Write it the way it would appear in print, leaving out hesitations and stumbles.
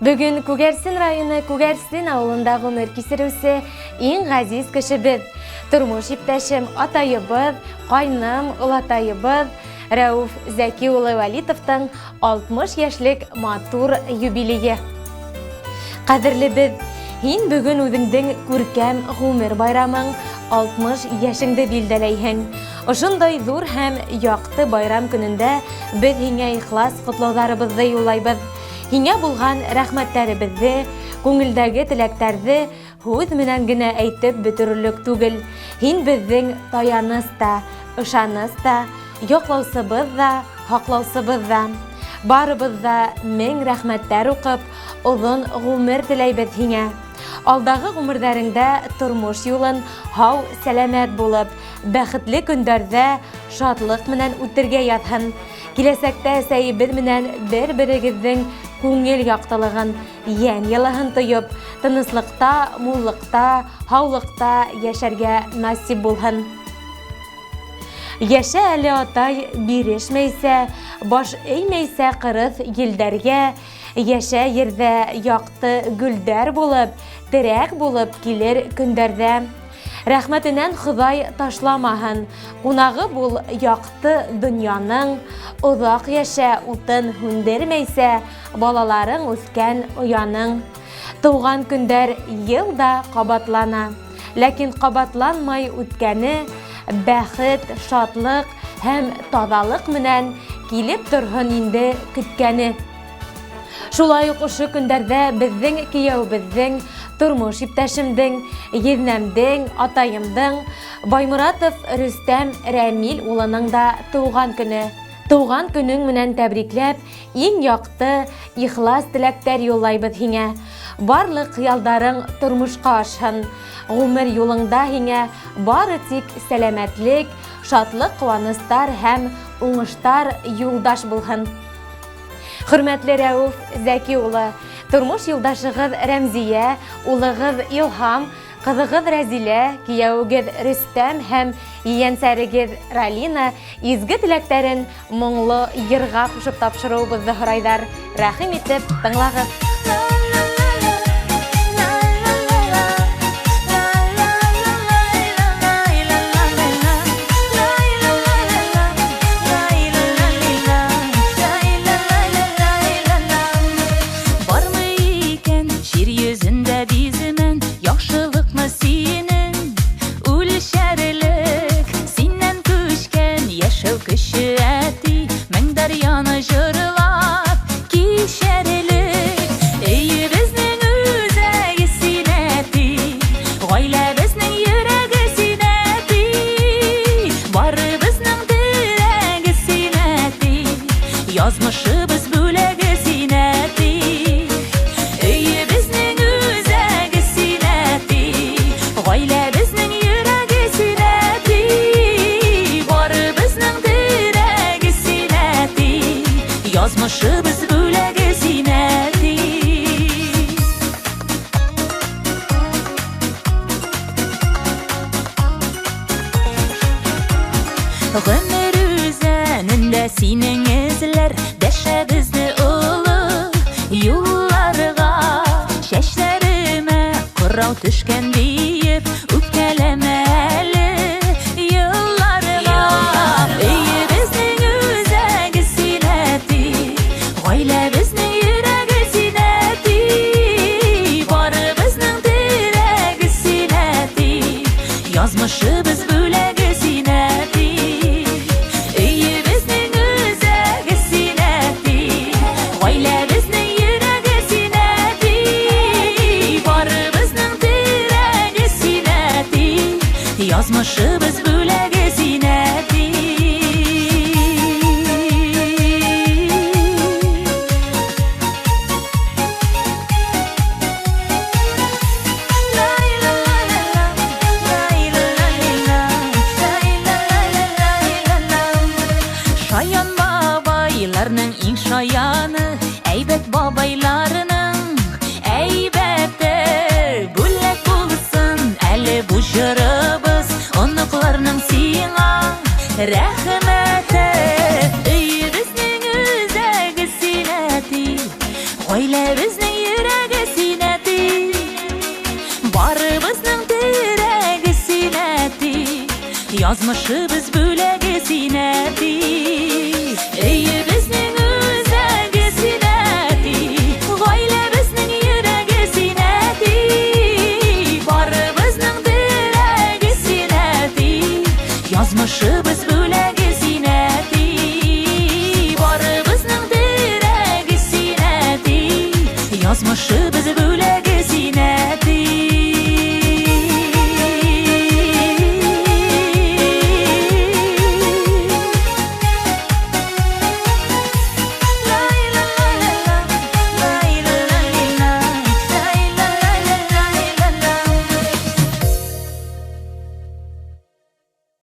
Бөгөн Күгәрсен районы Күгәрсен ауылында ғүмер кисереүсе иң ғәзиз кешебеҙ, тормош иптәшем, атайыбыҙ, ҡайным, олатайыбыҙ Рәүеф Зәки улы Вәлитовтың 60 йәшлек матур юбилейы. Ҡәҙерлебеҙ, һин бөгөн үҙеңдең күркәм ғүмер байрамың 60 йәшеңде билдәләйһең. Ошондай ҙур һәм яҡты байрам көнөндә беҙ һиңә ихлас ҡотлауҙарыбыҙҙы юллайбыҙ. Һиңә булған рәхмәттәребеҙҙе, күңелдәге теләктәрҙе һүҙ менән генә әйтеп бөтөрөрлөк түгел. Һин беҙҙең таяныс та, ышаныс та, яҡлаусыбыҙ ҙа, һаҡлаусыбыҙ ҙа. Барыбыҙ ҙа мең рәхмәттәр уҡып, оҙон ғүмер теләйбеҙ һиңә. Алдағы ғүмерҙәреңдә тормош юлын һау сәләмәт булып, бәхетле көндәрҙә шатлыҡ менән үтергә яҙһын. Киләсәктә әсәйебеҙ менән бер-берегеҙҙең күңел яҡтылығын, йән йылыһын тойоп, тыныслыҡта, муллыҡта, һаулыҡта йәшәргә насип булһын. Йәшә әле, атай, бирешмәйсә, баш эймәйсә ҡырыҫ елдәргә, йәшә ерҙә яҡты гөлдәр булып, терәк булып килер көндәрҙә. Рәхмәтенән Хоҙай ташламаһын, ҡунағы бул яҡты донъяның, оҙаҡ йәшә утын һүндермәйсә, балаларың үҫкән ояның. Тыуған көндәр йыл да ҡабатлана. Ләкин ҡабатланмай үткәне, бәхет, шатлыҡ һәм таҙалыҡ менән килеп торһон инде көткәне. Шулай уҡ ошо көндәрҙә беҙҙең кейәүебеҙҙең, тормош иптәшемдең, еҙнәмдең, атайымдың, Байморатов Рөстәм Рәмил улының да тыуған көнө. Тыуған көнөң менән тәбрикләп, иң яҡты, ихлас теләктәр юллайбыҙ һиңә. Барлыҡ хыялдарың тормошҡа ашһын. Ғүмер юлыңда һиңә бары тик сәләмәтлек, шатлыҡ-ҡыуаныстар һәм уңыштар юлдаш булһын. Хөрмәтле Рәүеф Зәки улы, тормош юлдашығыҙ Рәмзиә, улығыҙ Илһам, ҡыҙығыҙ Рәзилә, кейәүегеҙ Рөстәм һәм ейәнсәрегеҙ Ралина изге теләктәрен моңло йырға ҡушып тапшырыуыбыҙҙы һорайҙар. Рәхим итеп тыңлағыҙ. Бармы икән җир йөзендә биземен яхшылыкны синең үлчәрлек, синнән күчкән яшәү көче, әти, мең дәрьяны җырлап кичәрлек. Өебезнең үзәге син, әти, гаиләбезнең йөрәге син, әти, барыбызның терәге син, әти, язмышыбыз бүләге син, әти. Өебезнең үзәге син, әти, гаиләбезнең йөрәге син, әти, барыбызның терәге син, әти, язмышыбыз бүләге син, әти. Гомер үзәнендә синең эзләр дәшә безне олы юлларга. Чәчләремә кырау төшкән диеп үпкәләмә әле елларга. Өебезнең үзәге син, әти, гаиләбезнең йөрәге син, әти, барыбызның терәге син, әти, язмышыбыз бүләге син, әти. Өебезнең үзәге син, әти, гаиләбезнең йөрәге син, әти, барыбызның терәге син, әти, язмышыбыз бүләге син, әти. Шаян бабайларның иң шаяны, әйбәт бабайларның әйбәте. Бүләк булсын әле бу җырыбыз, оныкларның сиңа рәхмәте. Өебезнең үзәге син, әти, гаиләбезнең Язмышыбыз бүләге син, әти. Өебезнең үзәге син, әти. Гаиләбезнең йөрәге син, әти. Барыбызның терәге син, әти. Язмышыбыз бүләге син, әти. Барыбызның терәге син, әти. Язмышыбыз.